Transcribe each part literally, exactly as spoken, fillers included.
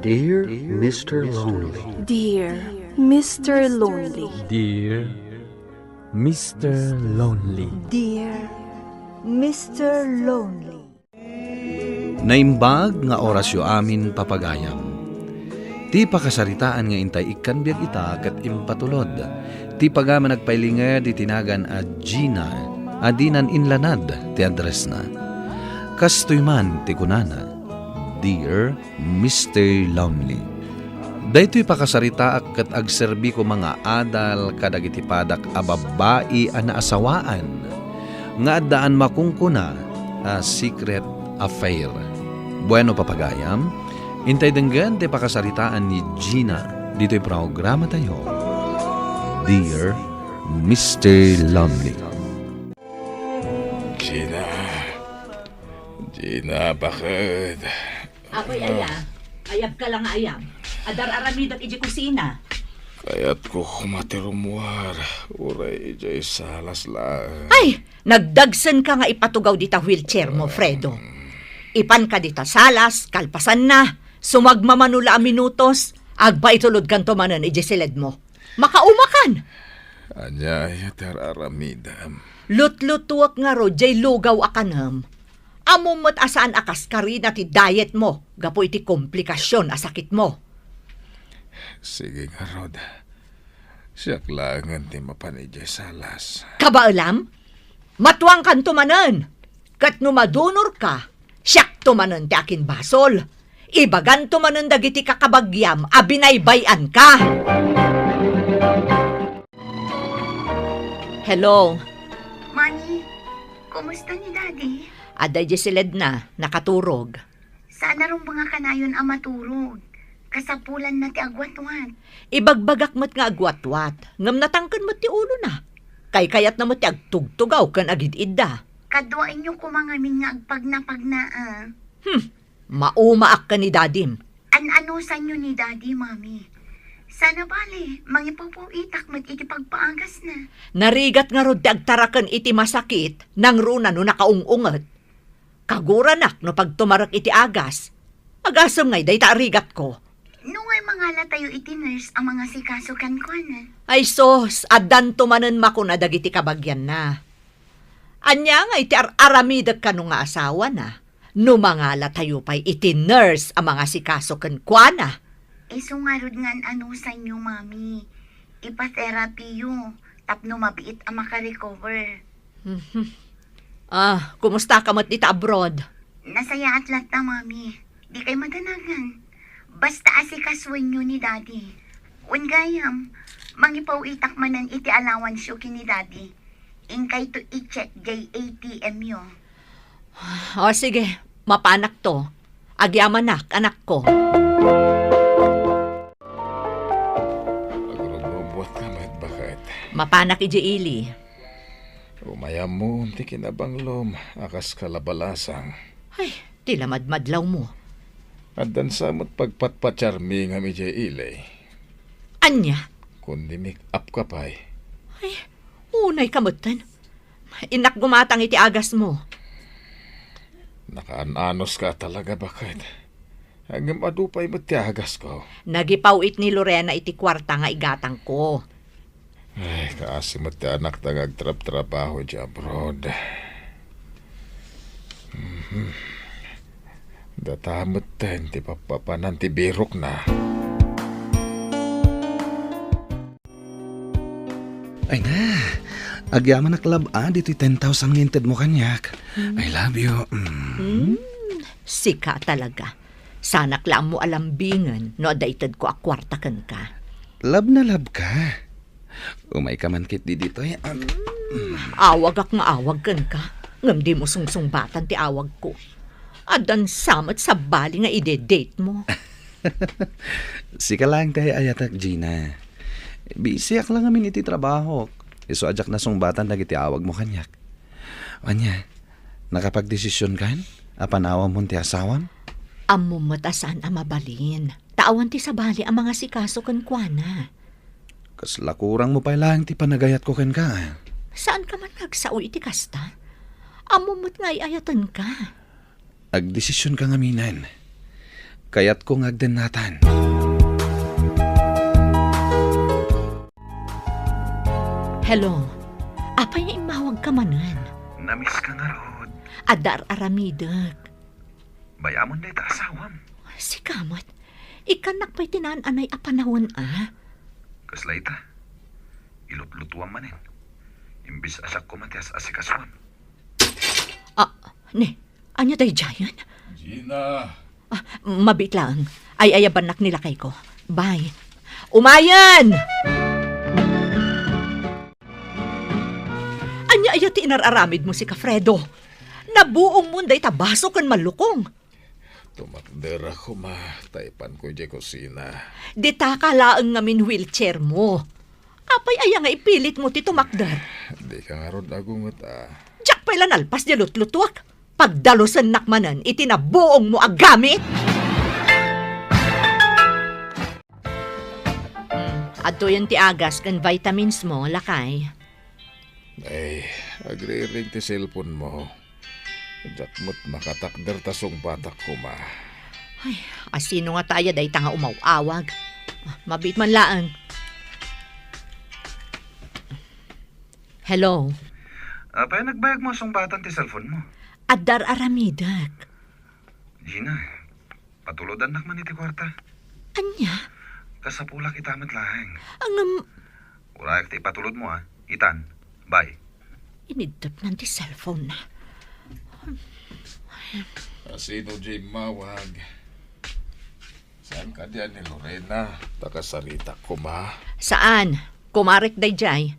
Dear Mister Lonely. Dear Mister Lonely. Dear Mister Lonely. Dear Mister Lonely. Naimbag nga orasyo amin, papagayam. Ti pakasaritaan nga intay ikkan biag ita ket impatulod ti pagayam a nagpailinged iti nagan a Gina a dinan inlanad ti addressna. Kastoy man ti kunana, Dear Mister Lonely. Daytoy pakasaritaak ket agserbi koma nga adal kadagiti padak a babbai a naasawaan nga addaan makungkuna a secret affair. Bueno, papagayam, intay denggen ti pakasaritaan ni Gina ditoy programatayo, Dear Mister Lonely. Gina. Gina, bakit? Apay aya, ayabka la nga ayab. Adda ar-aramidek idiay kusina. Kayatko koma ti rummuar, uray idiay salas laeng. Ay, nagdagsenka nga ipatugaw dita wheelchair mo, Fredo. Ipanka dita salas, kalpasanna, sumagmamano la a minutos, agpaitulodkanto manen idiay siledmo. Makaumakan! Ania aya ti ar-aramidem? Lutlutuek ngarud diay lugaw a kanem. Ammom met a saan a kaskarina ti diet mo gapu iti komplikasyon a sakit mo. Sige ngarud. Siak laengen ti mapan idiay salas. Kabaelam? Matuangkanto manen! Ket no madunorka, siakto manen ti akinbasol. Ibaganto manen dagiti kakabagiam a binaybay-anka. Hello. Mami, kumusta ni Daddy? Adda idiay siledna, nakaturog. Saan a rumbeng a kanayon a maturog. Kasapulanna ti agwatwat. Ibagbagak met nga agwatwat, ngem natangken met ti ulona. Kaykayatna met ti agtugtugaw ken agid-idda. Kaduaenyo koma ngamin nga agpagnapagna, a. Hmm, maumaak ken ni Dadim. An-anusanyo ni Daddy, Mami. Sana bale, mangipaw-paw-itak met iti pagpaagasna. Narigat ngarud ti agtaraken iti masakit, nangruna no nakaung-unget. Kaguranak no pagtumarek iti agas. Agasem ngay dayta a rigatko. No ngay mangalatayo iti nurse a mangasikaso kenkuana. Ay sus, addanto manen makuna dagiti kabagianna. Ania ngay ti ar-aramidek kano nga asawana? No mangalatayo pay iti nurse a mangasikaso kenkuana. Isu ngarud nga an-anusanyo, Mami. Ipa-therapyyo tapno mabiit a makarecover. Mhm. Ah, kumusta ka met dita abroad? Nasayaat latta, Mami. Dikay madanagan. Basta asikasuenyo ni Daddy. Wen gayam, mangipaw-itak manen iti allowanceyo ken ni Daddy. Inkayto i-check jay A T M yo. O, sige. Mapanakto. Agyamanak, anakko. Agrubrubuatka met, baket. Mapanak idiay ili. Umay ammom ti kinabanglom a kas kalabalasang. Ay, ti lamadmadlawmo. Addan sa met pagpatpatiarmi ngem idiay ili. Ania? Kun di-make up ka pay. Ay, unay ka metten. Innak gumatang iti agasmo. Nakaan-anos ka talaga, baket. Ngem adu pay met ti agasko. Nagipaw-it ni Lorena iti kuarta nga igatangko. Ay, kaasi met ti anakta nga agtrabtrabaho iti abroad. Mhm. Data metten ti pappapanan ti birokna. Ay na, agyamanak lab-a ditoy ten thousand nga intedmo kaniak. Hmm. I love you. Mm. Hmm, sika talaga. Sanak la ammo a lambingen no adda itedko a kuarta kenka. Love na love ka. Umayka man ketdi ditoy. Am- Awagak nga awag kenka. Ngem dimo sungsungbatan ti awagko. Addan sa met sabali nga ide-date mo. Sika laeng ti ay-ayatek, Gina. Busyak la ngamin iti trabahok. Isu a diak nasungbatan dagiti awagmo kaniak. Ania, nakapagdesisionkan a panawammon ti asawam? Ammom met a saan a mabalin, ta awan ti sabali a mangasikaso kenkuana. Kasla kurangmo pay laeng ti panagayatko kenka. Saanka man nga agsao iti kasta? Ammom met nga ay-ayatenka. Agdesisionka ngaminen. Kayatko nga agdennatan. Hello. Apay nga immawagka manen? Namiss ka ngarud. Adda ar-aramidek. Bayamon dayta asawam. Sika met. Ikkannak pay ti naan-anay a panawen a. Kasla ita. Ilutlutuam manen. Imbes a siak koma ti as-asikasuam. Ah, ne. Ania daydiayen? Gina. Ah, mabiit laeng. Ay-ayabannak ni lakayko. Bye. Umayen! Ania aya ti inar-aramidmo, sika, Fredo? Nabuongmon dayta baso ken mallukong. Tumakder a koma, ta ipanko idiay kusina. Ditaka laeng ngamin wheelchairmo. Apay aya nga ipilitmo ti tumakder? Dika ngarud agunget a. Diak pay la nalpas diay lutlutuak. Pagdalusennak manen iti nabuongmo a gamit. Hmm, adtoyen ti agas ken vitamins mo, lakay. Ay, agriring ti cellphone mo. Diak met makatakder ta sungbatak koma. Ay, asino ngata aya dayta nga umaw-awag? Ah, mabiit man laeng. Hello? Apay nagbayag mo a sungbatan ti cellphone mo? Adda ar-aramidek. Gina, patulodannak man iti kuarta. Ania? Kasapulak ita met laeng. Ngem, urayak ti ipatulodmo, a. Itan, bye. Iniddepnan ti cellphone na. Asino diay immawag? Saan kadi a ni Lorena? Ta kasaritak koma. Saan? Kumarek daydiay.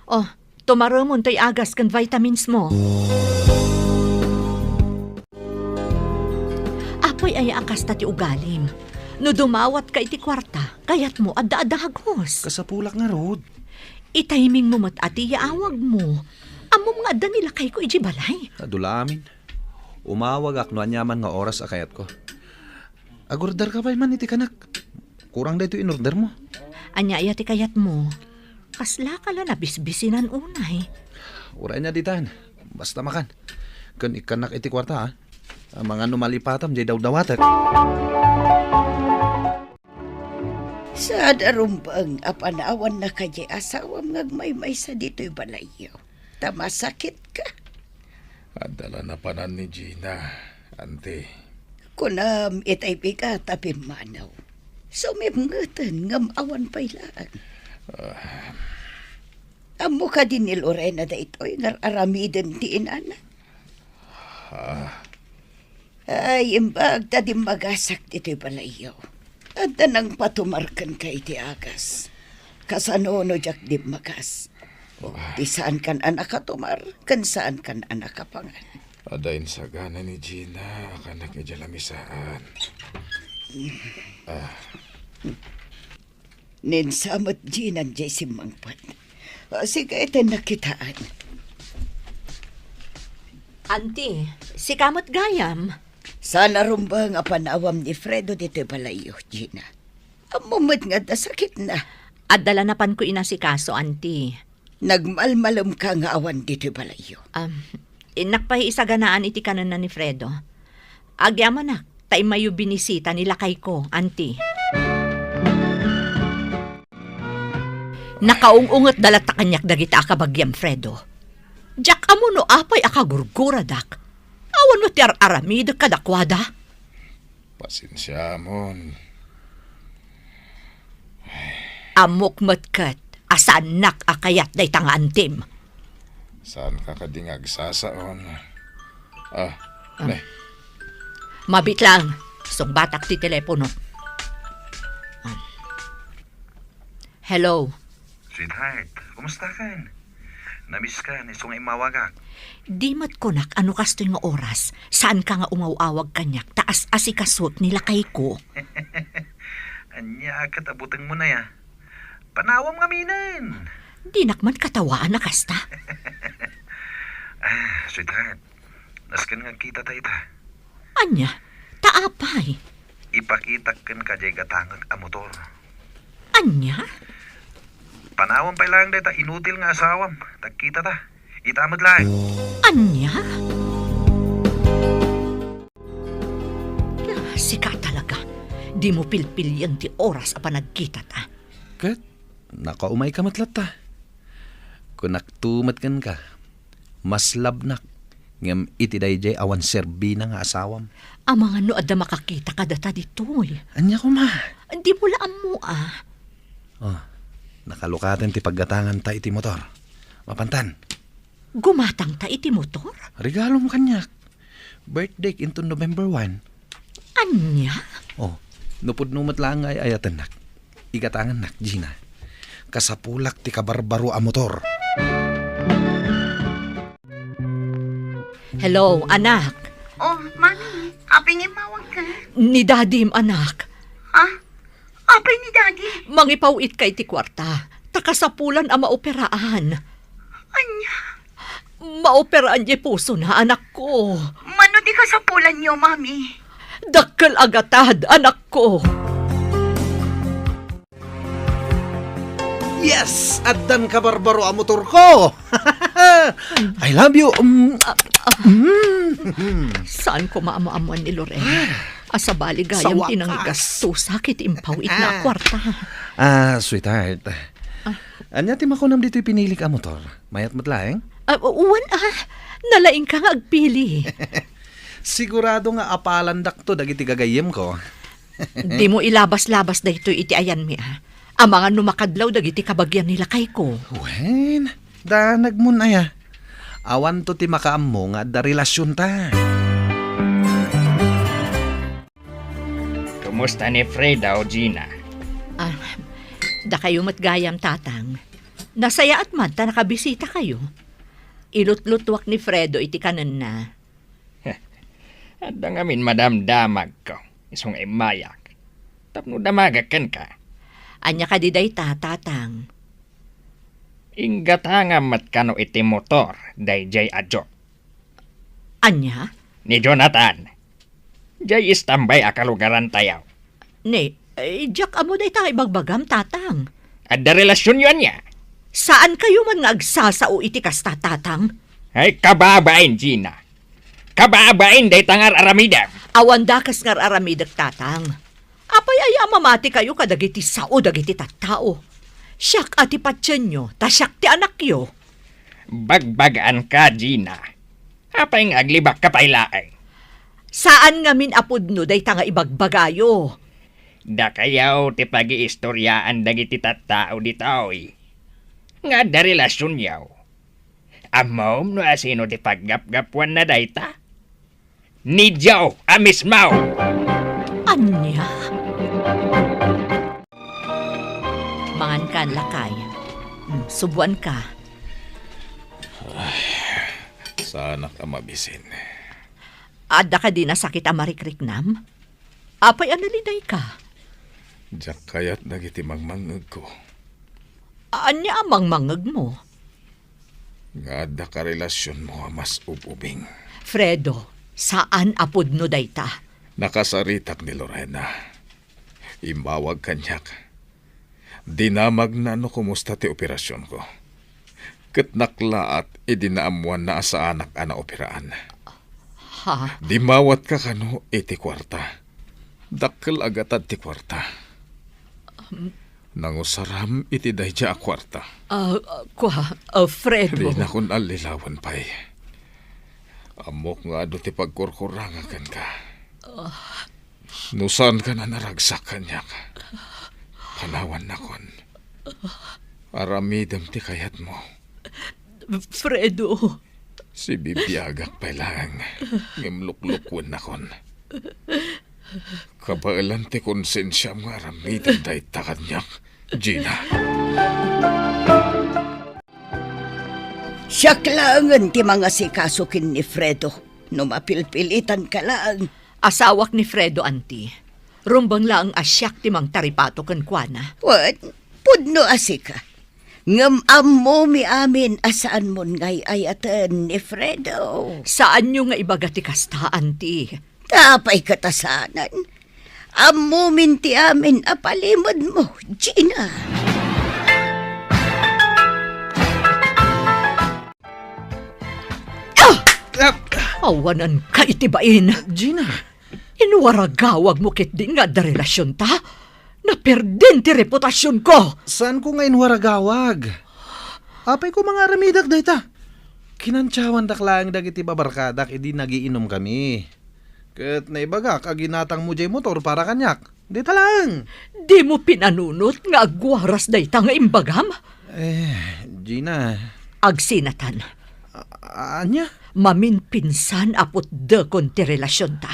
Oh, tumaremon tay agas ken vitamins mo. Apay aya a kasta ti ugalim? No dumawatka iti kuarta, kayatmo adda a dagos. Kasapulak ngarud. Itimingmo met a ti yaawagmo. Ammom nga adda ni lakayko idiay balay. Adu la amin. Umawagak no aniaman nga oras a kayatko. Agorderka pay man iti kanak. Kurang daytoy inordermo. Ania aya ti kayatmo? Kaslaka la nabisbisinan unay. Uray na ditan. Basta makan. Ken ikkannak iti kuarta, a. Amangan no malipatam diay dawdawatek. Saan a rumbeng a panawanna kadi asawam nga agmaymaysa ditoy balayyo? Ta masakitka. Adda la napanan ni Gina, Auntie. Kunam itay bigat a pimmanaw. Sumipngeten ngem awan pay laeng. Ah. Ammo kadi ni Lorena daytoy nga ar-aramiden ti inana? Ah. Ay, imbag ta dimmagasak ditoy balayyo. Adda nangpatumar kenka iti agas. Kasano no diak dimmagas? Oh. Ti saankan a nakatumar, ken saankan a nakapangan. Adda insagana ni Gina a kanak idiay lamisaan. Ah. Ninsa met dinan diay simmangpet. Ah, sige, iti nakitaan. Auntie, sika met gayam. Saan a rumbeng a panawam ni Fredo ditoy balayyo, Gina. Ammo met nga adda sakitna. Adda la napanko inasikaso, Auntie. Nagmalmalemka nga awan ditoy balayyo. Um, innak pay isaganaan iti kanenna ni Fredo. Agyamanak, ta immayo binisita ni lakayko, Auntie. Nakaung-ungetda latta kaniak dagita a kabagiam, Fredo. Diak ammo no apay a kagurguradak. Awan met ti ar-aramidek kadakuada. Pasensiamon. Ammok met ket a saannak a kayat dayta nga antim. Saanka kadi nga agsasaon? Ah, ah. Ne. Mabiit lang. Sungbatak ti telepono. Ah. Hello. Sweetheart, kumusta kan? Namiss ka, isu nga immawagak. Di met kunak a no kastoy nga oras, saanka nga umaw-awag kaniak ta as-asikasuek ni lakayko. Ania ket a butengmo na ya? Panawam ngaminen. Dinak man katawaan a kasta. Ah, sweetheart, nasken nga agkita ta ita. Ania? Ta apay? Ipakitak kenka diay gatangek a motor. Ania? Panawam pay laeng dayta inutil nga asawam. Tagkita ta. Ita met laeng. Ania? Ah, sika talaga. Dimo pilpilien ti oras a panagkitata. Ket nakaumayka met latta. Kunakto met kenka, maslabnak ngem iti daydiay awan serbina nga asawam. Amangan no adda makakita kadata ditoy. Ania koma? Dimo la ammo a. Oh, nakalukaten ti paggatanganta iti motor. Mapantan. Gumatangta iti motor? Regalom kaniak. Birthdayk inton November one. Ania? Oh, no pudno met laeng nga ay-ayatennak, igatangannak, Gina. Kasapulak ti kabarbaro a motor. Hello, anak. Oh, Mami, apay nga immawagka? Ni Dadim, anak. Ha? Apay ni Daddy? Mangipaw-itka iti kuarta. Ta kasapulan a maoperaan. Ania? Maoperaan diay pusona, anakko. Mano ti kasapulanyo, Mami? Dakkel a gatad, anakko. Yes! Addan kabarbaro a motorko! I love you! Mm. Mm. Saan ko maammoammoan ni Lorena? A sabali gayam ti nangigastosak iti impaw-itna a kuarta. Ah, sweetheart. Ah. Ania ti makunam ditoy pinilik a motor? Mayat met laeng? Ah, wen, ah. Nalaingka nga agpili. Sigurado nga apalandakto dagiti gagayyemko. Dimo ilabas-labas daytoy iti ayanmi, ah. Amangan no makadlaw dagiti kabagian ni lakayko. Wen, danagmon aya. Awanto ti makaammo nga adda relasionta. Kumusta ni Fredo, Gina? Ah, dakayo met gayam, Tatang. Nasayaat man ta nakabisitakayo. Ilutlutuak ni Fredo iti kanenna. Adda ngamin madamdamagko, isu nga immayak. Tapno damagak kenka. Ania kadi dayta, Tatang? Inggatangam met kano iti motor daydiay a joke. Ania? Ni Jonathan. Diay istambay a kalugarantayo. Ni, eh, diak ammo dayta nga ibagbagam, Tatang. Adda relasionyo ania? Saankayo man nga agsasao iti kasta, Tatang? Ay, kababain, Gina. Kababain dayta nga ar-aramidem. Awan dakes nga ar-aramidek, Tatang. Apay aya a mamatikayo kadagiti sao dagiti tattao? Siak a ti patienyo, ta siak ti anakyo. Bagbagaanka, Gina. Apay nga aglibakka pay laeng? Saan ngamin a pudno dayta nga ibagbagayo. Dakayo ti pagiistoriaan dagiti tattao ditoy nga adda relasionyo. Ammom no asino ti paggapgapuanna dayta? Ni Joe a mismo! Ania? Mangankan, lakay. Hmm, subuanka. Ay, saanak a mabisin. Adda kadi nasakit a marikriknam? Apay a nalidayka? Diak kayat dagiti mangmangngegko. Ania a mangmangngegmo? Nga adda karelasionmo a mas ub-ubing. Fredo, saan a pudno dayta. Nakasaritak ni Lorena. Immawag kaniak. Dinamagna no kumusta ti operasionko. Ket naklaat idi naammoanna a saanak a naoperaan. Ha? Dimmawatka kano iti kuarta. Dakkel a gatad ti kuarta. Um. Nangusaram iti daydiay a kuarta. Ah, ah, kua, ah, Fredo. Dinakon allilawen pay. Ammok nga adu ti pagkurkuranga kenka. Ah. No saanka a naragsak kaniak, panawannakon. Aramidem ti kayatmo. Fredo. Sibibiagak pay laeng, ngem luklukennakon. Kabaelan ti konsensiam nga aramidem dayta kaniak, Gina. Siak laengen ti mangasikaso ken ni Fredo. No mapilpilitanka laeng. Asawak ni Fredo, anti. Rumbeng laeng a siak ti mangtaripato kenkuana. Wen, pudno a sika. Ngem ammomi amin a saanmon nga ay-ayaten ni Fredo. Saanyo nga ibaga ti kasta, anti. Ta apay ket a saanen? Ammomin ti amin a palimedmo, Gina. Ah! Ah! Awananka iti bain. Gina. Inwaragawagmo ketdin nga adda relasionta? Naperdin ti reputasionko! Saanko nga inwaragawag? Apay koma nga aramidak dayta? Kinantiawandak laeng dagiti babarkadak idi nagiinomkami. Ket naibagak a ginatangmo jay motor para kaniak. Dita laeng. Dimo pinanunot nga agwaras dayta nga imbagam? Eh, Gina. Agsinatan. A-, ania? Maminpinsan a putdekon ti relasionta.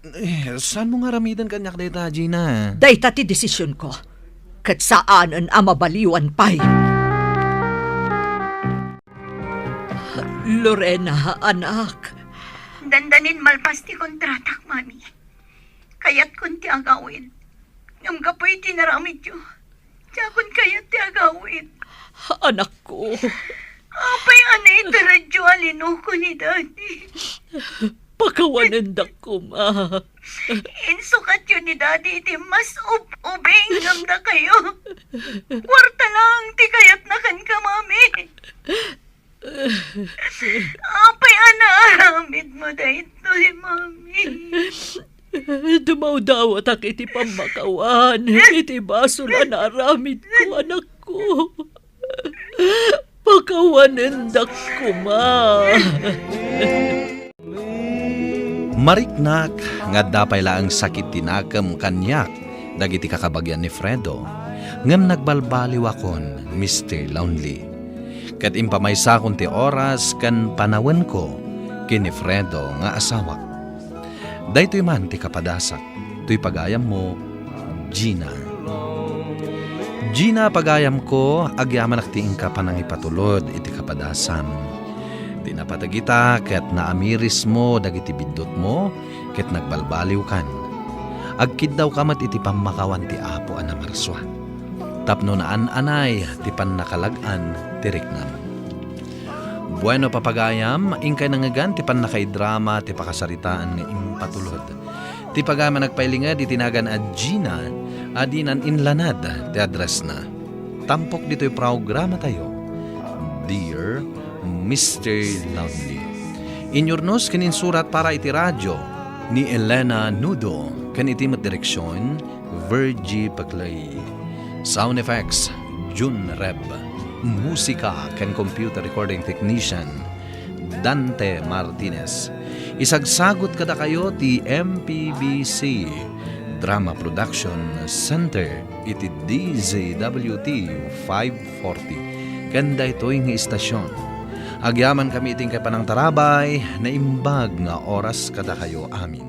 Eh, saanmo nga aramiden kaniak dayta, Gina? Dayta ti desisionko. Ket saanen a mabaliwan pay. Lorena, anak. Dandanin malpas ti kontratak, Mami. Kayatkon ti agawid. Ngem gapu iti naramidyo, diakon kayat ti agawid. Anakko. Apay a naitaradyo a linuko ni Daddy? Pakawanendak koma. Insukatyo ni Daddy iti mas ub-ubing ngem dakayo. Kuarta lang ti kayatna kenka, Mami. Apay a naaramidmo daytoy, Mami? Dumawdawatak iti pammakawan, iti basol a naaramidko, anakko. Pakawanendak koma. Mariknak nga adda pay laeng sakit ti nakem kaniak dagiti kakabagian ni Fredo, ngem nagbalbaliwakon, Mister Lonely. Ket impamaysakon ti oras ken panawenko ken ni Fredo nga asawak. Daytoy man ti kapadasak, toy pagayammo, Gina. Gina, pagayamko, agyamanak ti inka panangipatulod iti kapadasam. Ti napateg ita ket naamirismo dagiti biddutmo, ket nagbalbaliwkan. Agkiddawka met iti pammakawan ti Apo a namarsua, tapno naan-anay ti pannakalag-an ti riknam. Bueno, papagayam, inkay nangngegan ti pannakaidrama ti pakasaritaan nga impatulod. Ti pagayam a nagpailinged iti nagan a Gina a dinan inlanad ti addressna. Tampok ditoy programatayo, Dear Mister Lonely. Inyurnos ken insurat para iti radio ni Elena Nudo ken iti met direksion, Virgie Paclay. Sound effects, Jun Reb. Musika ken computer recording technician, Dante Martinez. Isagsagut kadakayo ti M P B C Drama Production Center iti D Z W T five forty. Ken daytoy nga istasion, agyamankami iti inkay panangtarabay, naimbag nga oras kadakayo amin.